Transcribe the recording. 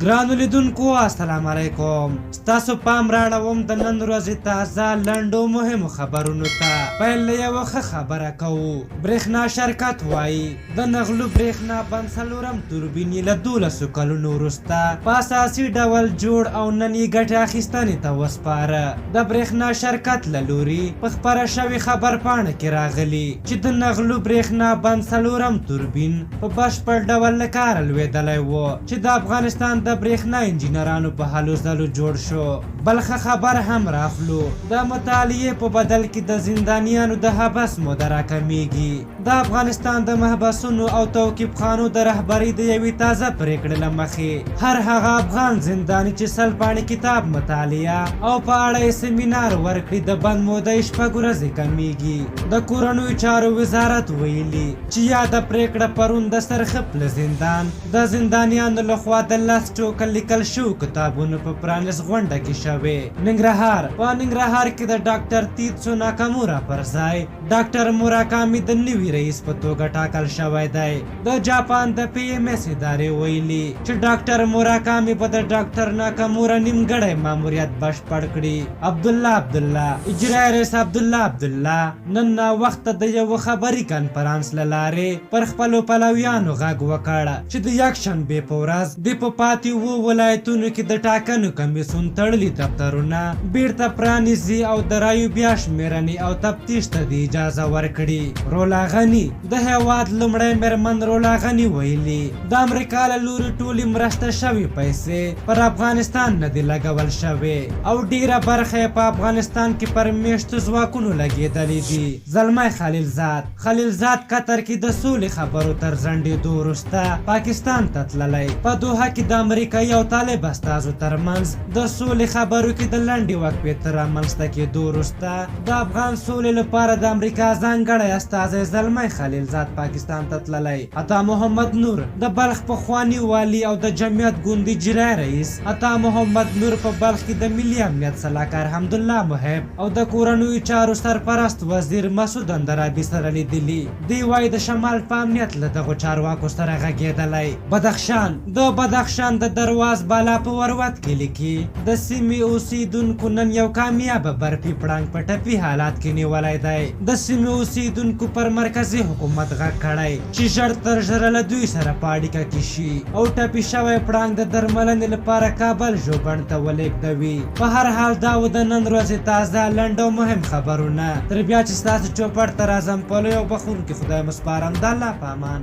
ګرانو لیدونکو السلام علیکم، ستاسو پام راړوم د نن ورځې تازه لنډو مهمو خبرونو ته. پیل له یوه ښه خبره کوو. برېښنا شرکت وایي د نغلو برېښنا بند څلورم توربین یې له 12 کلونو وروسته په اساسي ډول جوړ او نن یې ګټې اخیستنې ته وسپاره. د برېښنا شرکت له لوري په خپره شوې خبرپاڼه کې راغلي چې د نغلو برېښنا بند څلورم توربین په بشپړ ډول له کاره لوېدلی و چې د افغانستان د برېښنا انجینرانو په هلو ځلو جوړ شو. بل ښه خبر هم راخلو، د مطالعې په بدل کې د زندانیانو د حبس موده راکمېږي. د افغانستان د محبسونو او توقیفخانو د رهبرۍ د یوې تازه پرېکړې له مخې هر هغه افغان زنداني چې 100 پاڼې کتاب مطالعه او په اړه یې سیمینار ورکړي، د بند موده یې 6 ورځې کمېږي. د کورنیو چارو وزارت ویلي چې یاده پرېکړه پرون د څرخي پله زندان د زندانیانو لخوا د 10 ټوکه لیکل شوو کتابونو په پرانیست غونډه کې شوې. ننګرهار، په ننګرهار کې د ډاکټر تیتسو ناکامورا پر ځای ډاکټر موراکامي د نوي رئیس په توګه ټاکل شوی دی. د جاپان د پي ایم ایس ادارې ویلي چې ډاکټر موراکامي به د ډاکټر ناکامورا نیمګړی ماموریت بشپړ کړي. عبدالله عبدالله، اجرائیه رئیس عبدالله عبدالله نن ناوخته د یوه خبري کنفرانس له لارې پر خپلو پلویانو غږ وکړ چې د یکشنبې په ورځ د په پاتې 7 ولایتونو کې د ټاکنو کمیسیون تړلي دفترونه بیرته پرانیزي او د رایو بیا شمېرنې او تفتیش ته دې اجازه ورکړي. رولا غني، د هیواد لومړی مېرمن رولا غني ویلي د امریکا له لوري ټولې مرسته شوې پیسې پر افغانستان نه دي لګول شوې او ډیره برخه یې په افغانستان کې پر میشتو ځواکونو لګېدلې دي. زلمی خلیلزاد، خلیلزاد قطر کې د سولې خبرو تر ځنډېدو وروسته پاکستان ته تللی. په دوحه کې د امریکایي او طالب استازو ترمنځ د سولې خبرو کې د لنډې وقفې تر رامنځته کېدو وروسته د افغان سولې لپاره د امریکا ځانګړی استازی زلمی خلیلزاد پاکستان ته تللی. عطا محمد نور، د بلخ پخوانی والي او د جمعیت ګوند اجرائیه رئیس عطا محمد نور په بلخ کې د ملي امنیت سلاکار حمدالله محب او د کورنیو چارو سرپرست وزیر مسعود اندرابي سره لیدلي. دی وایي د شمال په امنیت له دغو چارواکو سره غږېدلی. بدخشان، د بدخشان د درواز بالا په وروت کلي کې د سیمې اوسېدونکو نن یو کامیابه برفي پړانګ په ټپي حالت کې نیولی دی. د سیمې اوسېدونکو پر مرکزي حکومت غږ کړی چې ژر تر ژره له دوی سره په اړیکه کې شي او ټپي شوی پړانګ د درملنې لپاره کابل ژوبڼ ته ولېږدوي. په هر حال دا و د نن ورځې تازه لنډ او مهم خبرونه. تر بیا چې ستاسو چوپړ ته راځم، په لوی او بخښونکي خدای مو سپارم. د الله په امان.